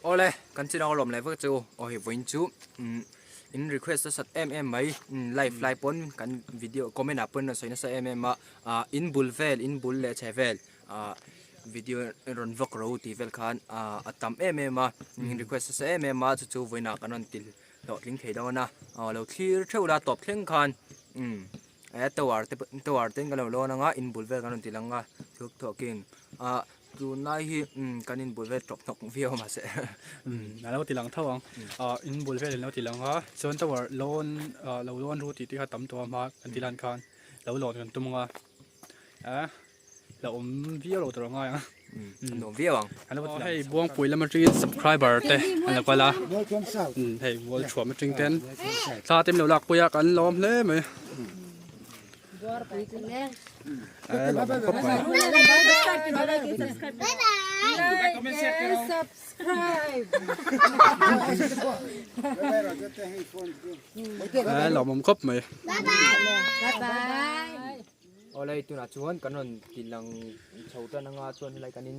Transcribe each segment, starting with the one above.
Awle kan chin ang lawm leh vek chu aw hei vawiin chu umm in request a sat em em mai umm live lai pawn kan video comment ah pawn rawn sawi nasa em em a ah in bul vel in bul leh chhe vel ah video rawn vlog ro tih vel khan ah a tam em em a in request nasa em em a chu chu vawiin ah kan rawn ti hlawhtling thei dawn a aw lo thlir theuh la tawp thleng khan umm he tower te pawh tower te in kan lo lawn anga in bul vel kan rawn ti lang a thuk thawkin ah tunlai hi umm kan in bul vel tawp hnawk viau a mahse umm a lo ti lang tho ang ah in bul vel an lo ti lang a chuan tower lawn ah lo lawn ru tih te kha tam tawh a hma kan ti lan khan lo lawn kan tum ang a ah. La awm viau lo tur a ngai ang. A nuam viau ang. Hei Buangpui lam atangin subscriber te an lo kal a. Hei mual thuam atang ten thla te min lo lak pui a kan lawm hle mai. Lawm khawp mai. Lawmawm khawp mai. Awlei tunah chuan kan rawn ti lang chho tan anga chuan helai kan in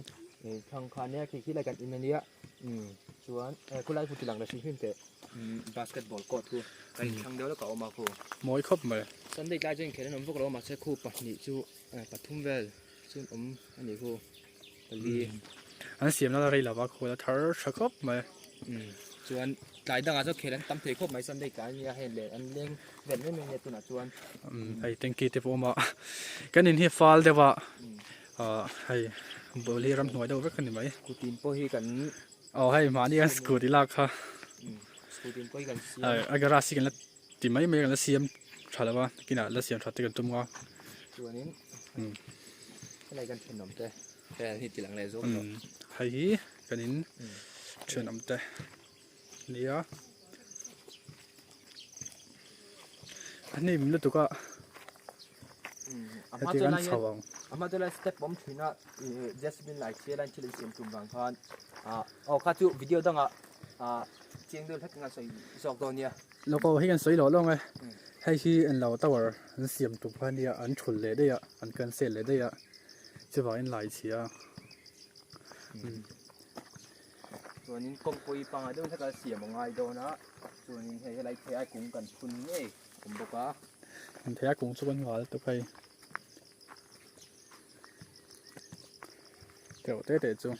thlang kha ania khi khi lai kan in ania umm chuan eh khulai khu ti lang la hrim hrim teh umm basketball court khu kan in thlang deuh lawk a awm a khu mawi khawp mai Sunday tlai chuan inkhelh an awm vak lo a mahse khu pahnih chu eh pathum vel chu an awm a nih khu pali an siamna la rei lova khawl a thar tha khawp mai umm chuan tlai dangah chuan khel an tam thei khawp mai Sunday tlai ania hei leh an leng vel mai mai ania tunah chuan umm hei tanky te pawh a awm a kan in hi fal deuh a ah hei bul hi ramhnuai deuh vek a ni mai scooty pawh hi kan aw hei mahni a scooty lak kha umm scooty pawh hi kan siam a garage hi kan la ti mai mai kan la siam tha lo a kinah la siam that te kan tum a chuanin umm helai kan thenawm te hel hi ti lang leh zawk tawh hei hi kan in thenawm te nia a hnim lutuk a heti kan chho ang a hma chu lai step awm thin a jasmine lai chhiar a thil insiam tum vang khan ah aw kha chu video dangah ah chiang deuh hlek anga sawi zawk dawn nia. Lawk aw hei kan sawi loh lawng e hei hi an lo tower an siam tum kha ania an thul leh daih a an cancel leh daih a chuvangin lai chhia chuanin kawngpui pangngai deuh hlek a siam a ngai dawn a chuanin hei helai thei ai kung kan phun ngei awm bawk a. An thei a kung chu kan nghal tuk hei teuh te te chu.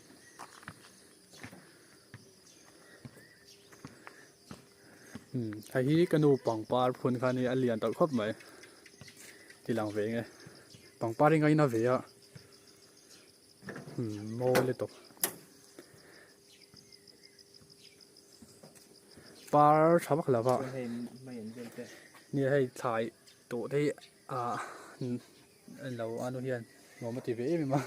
Hei hi ka nu pangpar phun kha ni a lian tawh khawp mai ti lang ve nge pangpar hi ngaina ve a mawi lutuk par tha vak lo va nia hei thlai tawh te hi ah lo anu hian nuam a ti ve em em a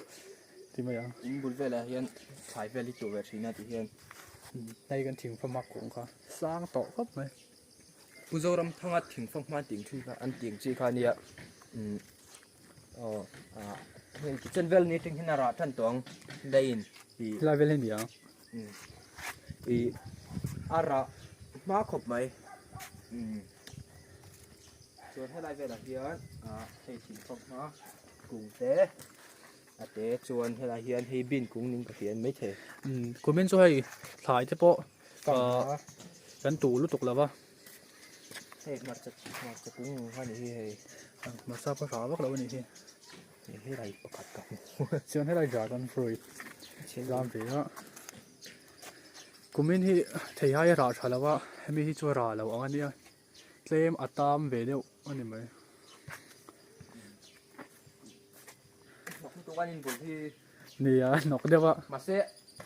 ti mai ang. In bul velah hian thlai vel hi tuh ve thin a tih hian hei kan thingfam a kawng kha sang tawh khawp mai. Pu Zoramthanga thingfam hma an tih kha an tih ang chi kha ania umm aw ah hei kitchen vel ni atang hian a rah tan tawh ang daiin ih helai vel hi a ni ang umm ih a rah hma khawp mai umm. Chuan helai velah hian ah hei thingfak hma kung te a te chuan helai hian hei bean kung ning ka hria an maithei. Umm kumin chu hei thlai te pawh ah kan tuh lutuk lo va. Hei hmarcha hmarcha kung ang a ni hi hei. Hmarcha pawh hra vak lo a ni hi. Hei helai pakhat ka hmu. Chuan helai dragon fruit zam ve a. Kumin hi theihai a rah tha lo a hemi hi chu a rah lo ang a nia. Tlem a tam ve deuh a ni mai. Hnawk lutuk an inbul hi. Nia hnawk deuh a. Mahse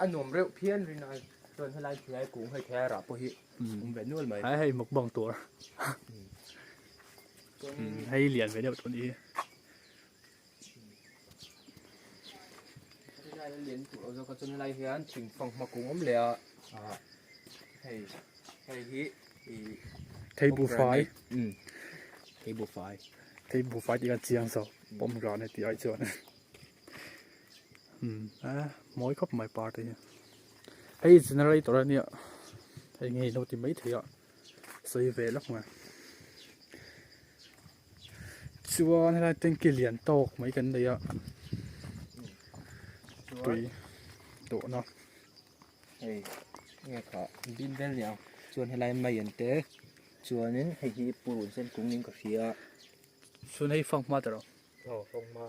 a nuam reuh phian rin a chuan helai thei kung hei thei rah pawh hi awm ve nual mai. Hei hei mukbang tur. Hei lian ve deuh tawh ni hi. Helai a lian tur zawk a chuan helai hian thingfang hma kung awm leh a ah hei hei hi ih Theibuhfai Theibuhfai Theibuhfai tih khan chiang zawk pomegranate tih ai chuan umm a mawi khawp mai par te hi hei generator ania hei nge ilo ti maithei a sawi ve lawk mai. Chuan helai tanky lian tawk mai kan nei a tui dawhna hei Nge kha bin vel ni ang chuan helai mai an te chuanin hei hi purun sen kung in ka hria. Chuan hei fang hma ta rawh. Aw fang hma.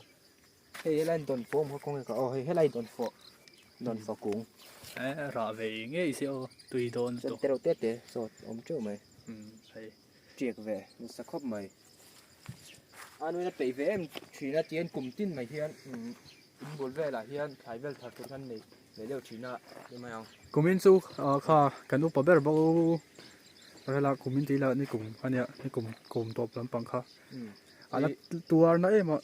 Hei helai dawn fawh awm kha kawng e ka aw hei helai dawn fawh dawn fawh kung. Eh rah ve ngei se aw tui dawn lutuk. Chuan tereuh te te saw awm teuh mai. Umm hei. Tiak ve nasa khawp mai. A nuin a peih ve em thin a tihian kum tin mai hian umm in bul velah hian thlai vel thar tur khan nei ve deuh thin a ni mai ang. Kumin chu kha kan upa ber bawk rela kumin tih lah ni kum a nia ni kum kum tawp lampang kha a la tuar na em a.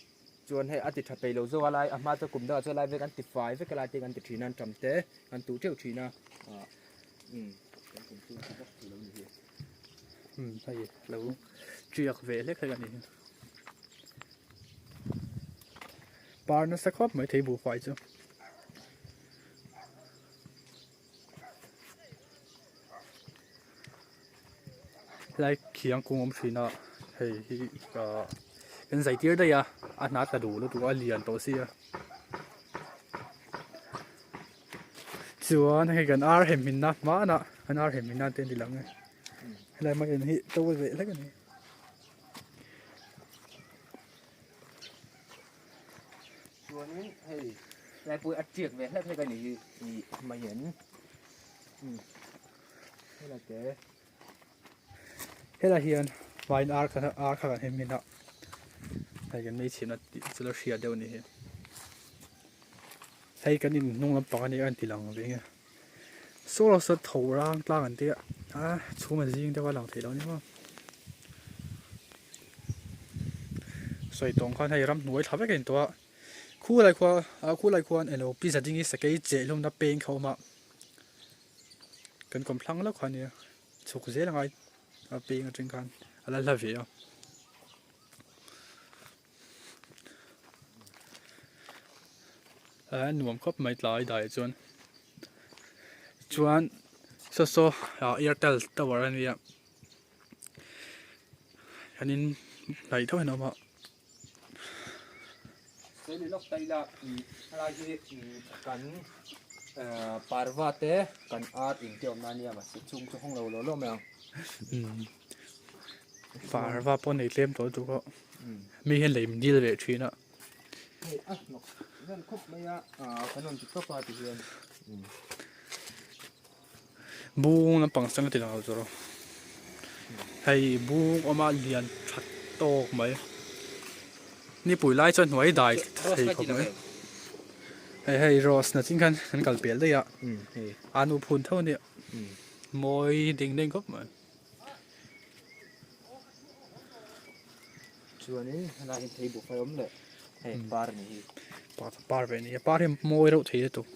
Chuan hei a ti tha peih lo zawk a lai a hma chu kum dangah chuan lai vek an ti fai vek a lai te kan ti thin a an tam te an tuh teuh thin a ah umm kan kum chu ti vak thei lo ni hi. Umm hei lo tiak ve hlek hlek a ni hi. Par nasa khawp mai thei buhfai chu. Helai khiang kung awm thin a hei hi ahh kan zai tir daih a a hna tla duh lutuk a a lian tawh sia chuan hei kan ar hem hmin na hmanah kan ar hem hmin na te an ti lang e helai hma hian hi to ve hlek a ni. Chuanin hei helai pawh hi a tiak ve hlek hlek a ni hi ih mai hian umm helai te. Helai hian vaiin ar kha ar kha kan hem hin a hei kan mei chhimna tih chu la hria deuh a ni hi hei kan in hnung lampang a nia a inti lang ve nge saw lo saw tho rang tlang an tia a chhum a zing deuh a lang theih loh a ni maw sawi tawng khan hei ramhnuai thla vek a in tawh a khulai khua ah khulai khuan eng lo pizza ding hi sakei cheh hlawmna peng kha a awm a. Kan kawm thlang lawk kha ania chhuk zel angai a peng atang khan a la hla ve a. A nuam khawp mai tlai dai chuan chuan saw saw airtel tower ania hianin hnaih deuh hian a awm a. Seli lawk ta ila helai hi kan parva te kan ar in te awmna ania mahse chung chu hawng lo lo lo mai ang. Parva pawh nei tlem tawh lutuk a mi hian lei min dil ve thin a. Hei a hnawk vel khawp mai a kan rawn ti tawp a ti hian. Bung lampang sang a ti lang lo chu hei bung awma lian tha tawk mai nipui lai chuan hnuai dai thei khawp mai hei hei rose na chin khan kan kal pel daih a a nu phun tho ania mawi ding deng khawp mai. Chuanin helai hi thei buhfai awm leh hei par a nih hi. Par ve a ni a par hi mawi reuh thei lutuk.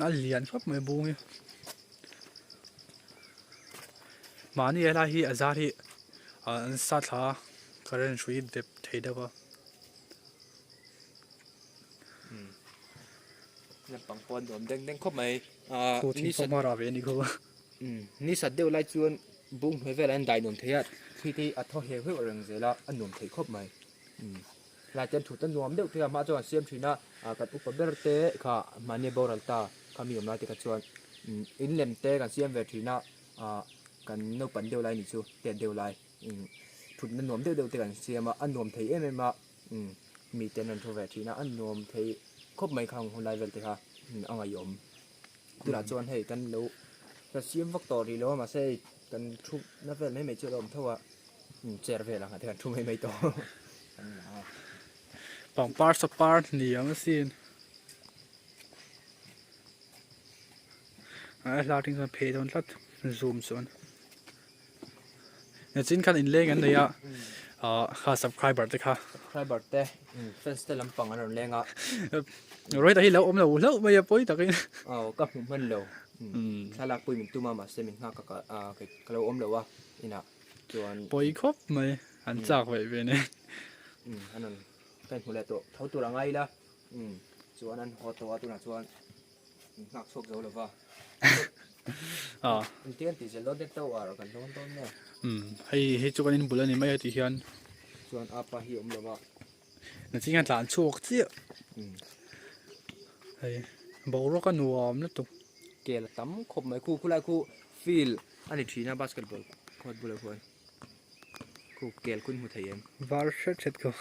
A lian khawp mai bung hi mahni helai hi a zar hi an sa thla a current hrui dep thei deuh a. Naupang pawh an nuam deng deng khawp mai Khu thing pawh hma rah ve a ni kho ni sat deuh lai chuan bung hnuai velah hian dai nuam thei a thli te hi a thaw heuh heuh reng zel a a nuam thei khawp mai. Tlai te an thut a nuam deuh thei a hma chuan an siam thin a kan upa ber te kha mahni a boral ta kha mi awm lai te kha chuan in lem te kan siam ve thin a kan naupan deuh lai ni chu tet deuh lai thutna nuam deuh deuh te kan siam a a nuam thei em em a mi ten an thu ve thin a a nuam thei khawp mai khang hun lai vel te kha a ngaihawm tunah chuan hei kan lo kan siam vak tawh rih lo a mahse hei kan thutna vel mai mai chu a lo awm tho a. Chair vel ang ah te kan thu mai mai tawh an la a. Pangpar saw par hniam asin. A hla atang chuan phei dawn tlat zoom chuan. Nachin khan inleng an nei a ah kha subscriber te kha. Subscriber te fans te lampang an rawn leng a. Rawih tak hi lo awm lo hlauh mai a pawi takin. Aw ka hmu hman lo. Thlalak pui min tum a mahse min nghak a ka lo awm lo a inah. Chuan pawi khawp mai an chak veih ve nen. Umm an rawn ka inhmu leh tawh tho tur a ngai ila umm chuan an haw tawh a tunah chuan in nghak chhuak zo lova. Ah. Engtin an tih zel dawn te tower kan dawn dawn nge. Umm hei hei chu kan inbul a ni mai a tih hian. Chuan apa hi a awm lova. Nachin hian tlan chhuak chiah. Hei boruak a nuam lutuk. Kel a tam khawp mai khu khulai khu field a ni thin a basketball court bulah khuan khu kel khu in hmu thei em. Var hret hret khu.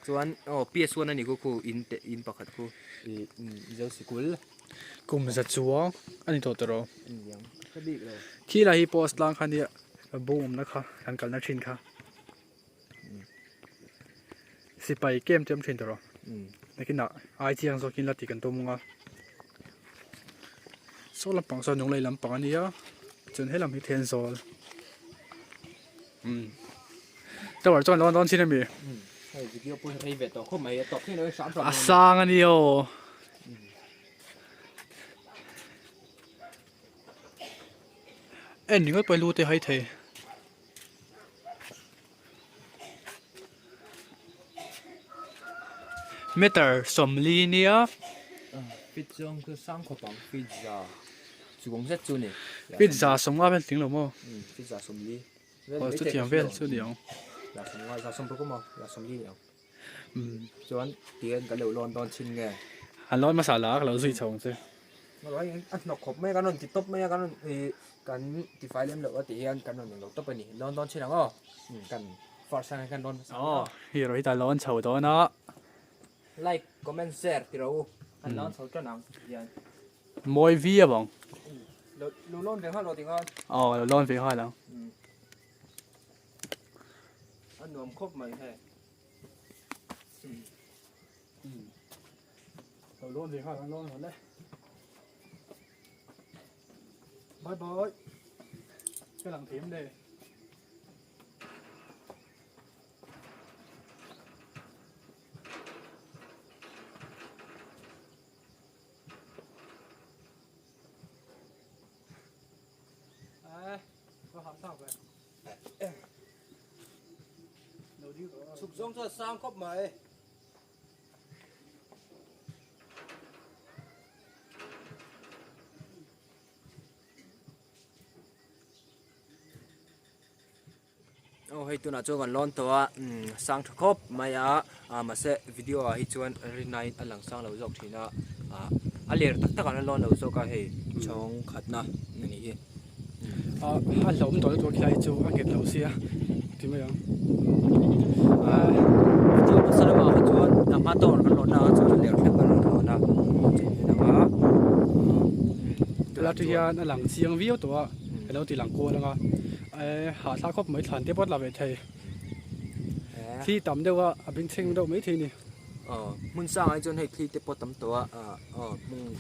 Chuan aw PS1 a ni khu khu in te in pakhat khu ih Mizo sikul. Kum za chuang a ni tawh tawh rawh. A ni ang a hre bik lo. Khi lai hi post tlang kha nia bung awmna kha kan kalna thin kha. Sipai kem te awm thin tawh rawh. Nakinah ai chiang zawkin la tih kan tum ang a. Saw lampang saw lunglei lampang a nia chuan helam hi Thenzawl. Umm tower chuan lawn dawn chin ami? Hei video pawh hi rei ve tawh khawp mai a tawp thleng lo hram hram a sang a ni aw. En ringawt pawh hi lu te hai thei. Meter 40 nia. Fit zawng chu sang khawp ang fit za chuang zet chu ni. Fit za 50 vel tling lo maw? Fit za 40. Aw chutiang vel chu ni ang. Za 50 za 60 maw za 40 ni ang. Chuan tihian kan lo lawn dawn chin nge? An lawn hmasa la ka lo zui chho ang che. A hnawk khawp mai a kan rawn ti tawp mai a kan rawn ih kan ti fai lem loh a tih hian kan rawn eng lo tawp a ni. Lawn dawn chin ang aw. Kan first ang kan lawn hmasa ang aw. Hei erawh hi ta lawn chho dawn a. Like, comment, share ti rawh u. Kan lawn chho tan ang hian. Mawi viau ang. Lo lawn ve nghal rawh ti khan. Aw lo lawn ve nghal ang. A nuam khawp mai hei. Lo lawn ve nghal ang lawn rawh le. Bye bye. Ka lang thei em le. Chhuk zawng chuan sang khawp mai. Aw hei tunah chuan kan lawn tawh a umm sang tha khawp mai a ah mahse video ah hi chuan rinaiin a lang sang lo zawk thin a ah a ler tak tak ah an lawn lo zawk a hei chhawng khatna a nih hi. Ah a hlauhawm tawh lutuk a khilai chu a nghet lo sia ti mai ang. Ah video hmasa lamah kha chuan a hma tawk kan lawn na ah chuan a ler thleng kan rawn lawn a ah Tuna chu hian a lang chiang viau tawh a ka lo ti lang kual ang a eh hahthlak khawp mai thlan te pawh a tla ve thei thli tam deuh a a bengchheng deuh mai thei a ni. Aw hmun sangah hi chuan hei thli te pawh tam tawh a ah aw hmun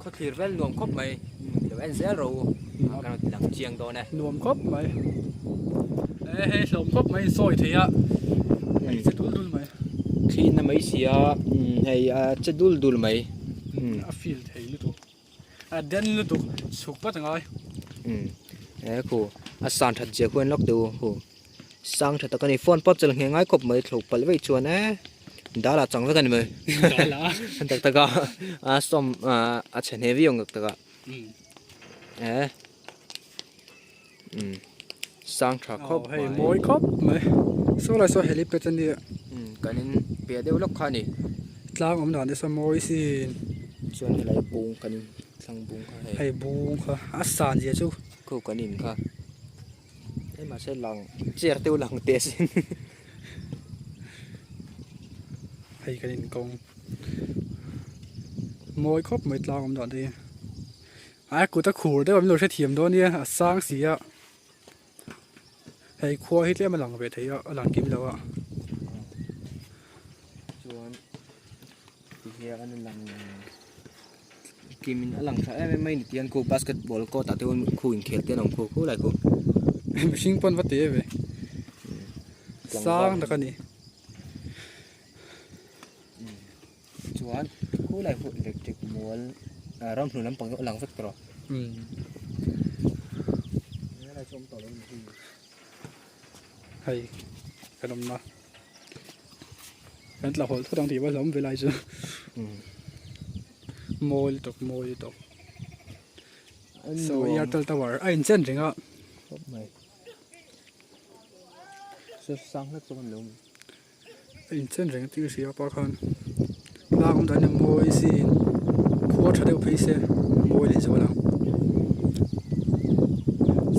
Khawthlir vel nuam khawp mai, lo en zel rawh u, kan rawn ti lang chiang dawn e. Nuam khawp mai. E hei hlawm khawp mai in sawi thei a, hei che dul dul mai. Thli na mai si a, hei a che dul dul mai. A feel thei lutuk, a den lutuk, chhuk vat a ngai. E khu a san that zia khu en lawk teh u, khu sang tha tak a ni, phone pawh chal ngheh ngai khawp mai thlo palh veih chuan e. Dal ah chang vek a ni mai. Dal ah. Tak tak a a sawm a chhe hne viau ang tak tak a. E um sang tha khawp mai. Hei mawi khawp mai. Saw lai saw helipad a nia. Um kan in piah deuh lawk kha a ni. Tlang awm dan te saw mawi sin. Chuan helai bung kan in thlang bung kha hei. Hei bung kha a san zia chu. Khu kan in kha. Hei mahse lang chair te u lang teh asin. Hei kan inkawng mawi khawp mai tlang awm dan te hi a kut a khur deuh a min lo hrethiam dawn nia a sang si a hei khua hi tlem a lang ve thei a a lang kim lo a. Chuan tihian a lang Kimin a lang tha em em mai ni tiang khu basketball court ah te chuan khu inkhel te an awm khu khu lai khu. Mihring pawn va ti ve. Sang tak a ni. Chuan khu lai khu electric mual ramhlun lampang chu a lang vek tawh rawh. Hei kan awm na. Kan tla hawlh thut ang tih va hlawm ve lai chu. Mawi lutuk mawi lutuk. So Airtel tower a inchen reng a. Sang hlek chu kan lo. A inchen reng tir si a pa khan lak awm dan hi mawi siin khua tha deuh phei se mawi leh zual ang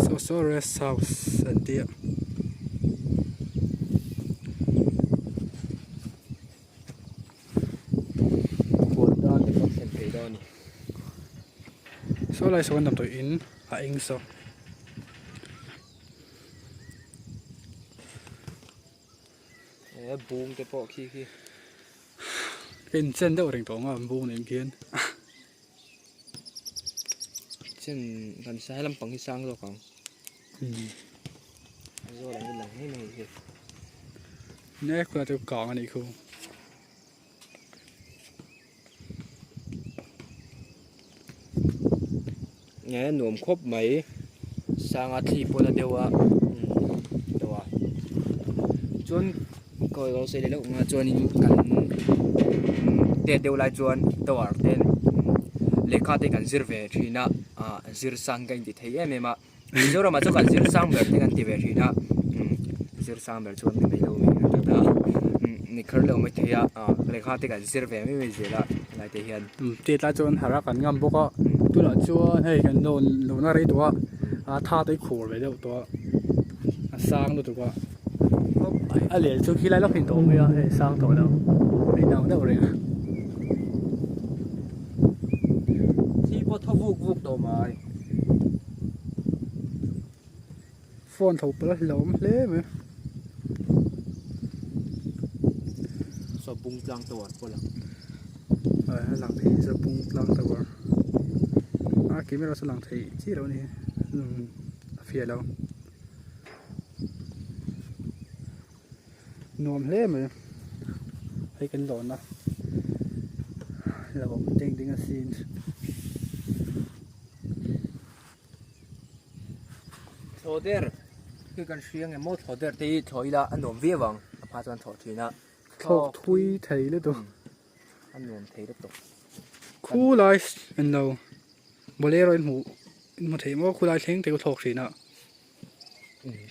saw saw rest house an tih a. Saw lai sawn damdawi in a eng saw. He bung te pawh khi khi. Ka inchen deuh reng tawh ang a bung nen khian. Chen kan sa helam pang hi sang zawk ang. Zawl ang hi lang mai mai hi. Ne khula chu kang anih khu. Nge nuam khawp mai sanga thli pawh la deuh a deuh a chuan kawi lo sawi leh loh anga chuanin kan tet deuh lai chuan tower te lehkha te kan zir ve thin a ah zir sang ka inti thei em em a Mizoramah chuan kan zir sang ber te kan ti ve thin a zir sang ber chuan ni mai lo mai kan ti ta ni kher lo mai thei a lehkha te kan zir ve mai mai zel a helai te hian. Tet lai chuan harh a kan ngam bawk a tunah chuan hei kan lawn lohna rei tawh a tha te hi khur ve deuh tawh a a sang lutuk a a lel chu khilai lawk in tawh mai a hei sang tawh lo a inang deuh reng a. Thi pawh thaw vuk vuk tawh mai. Phone tho pawh a hlauhawm hle mai. Saw bung tlang tower pawh lang. A lang thei saw bung tlang tower. A camera saw lang thei chiah lo a ni a fiah lo. Nuam hle mai hei kan lawn a hlauhawm deng deng a sin. Thlawh der hi kan hria nge maw thlawh der te hi thlawh ila a nuam viau ang a hma chuan thlawh thin a thlawk thui thei lutuk a nuam thei lutuk khulai englo bolero in hmuh in hmu thei maw khulai thleng te chu thlawk thin a.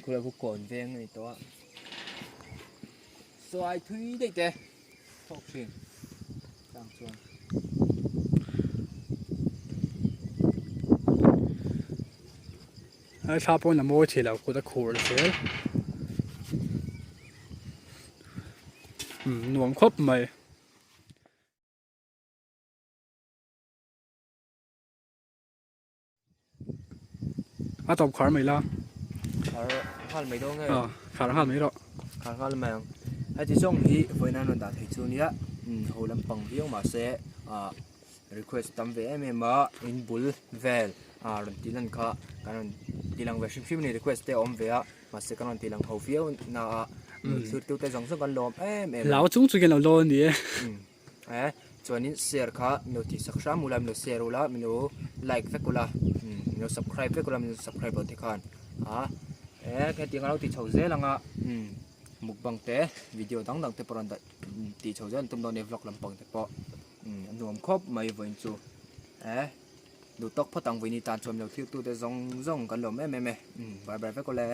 Khulai khu kawn veng a ni tawh a sawi thui daih te thlawk thin tlang chuan. Ai thla pawhin a mawi thei lo kut a khur zel nuam khawp mai. A tawp khar mai la. Khar nghal mai dawn nge. Aw, khar nghal mai rawh. Khar nghal mai ang. Heti zawng hi vawiin an rawn dah thei chu nia ho lampang viau mahse ah request tam ve em em a in bul vel ah rawn tih lan kha kan rawn ti lang ve hrim hrim a ni request te a awm ve a mahse kan rawn ti lang ho viau na a thirtu te zawng zawng kan lawm em em a. Hlau chung chung hian lo lawn a ni e. E chuanin share kha min lo tih sak hram ula min lo share ula min lo like vek ula min lo subscribe vek ula min lo subscribe loh te khan a e hetiang a lo ti chho zel anga mukbang te video dang dang te pawh rawn dah tih chho zel an tum dawn nia vlog lampang te pawh a nuam khawp mai vawiin chu e duh tawk phawt ang vawiin tan chuan min lo thlir tu te zawng zawng kan lawm em em e bye bye vek ule.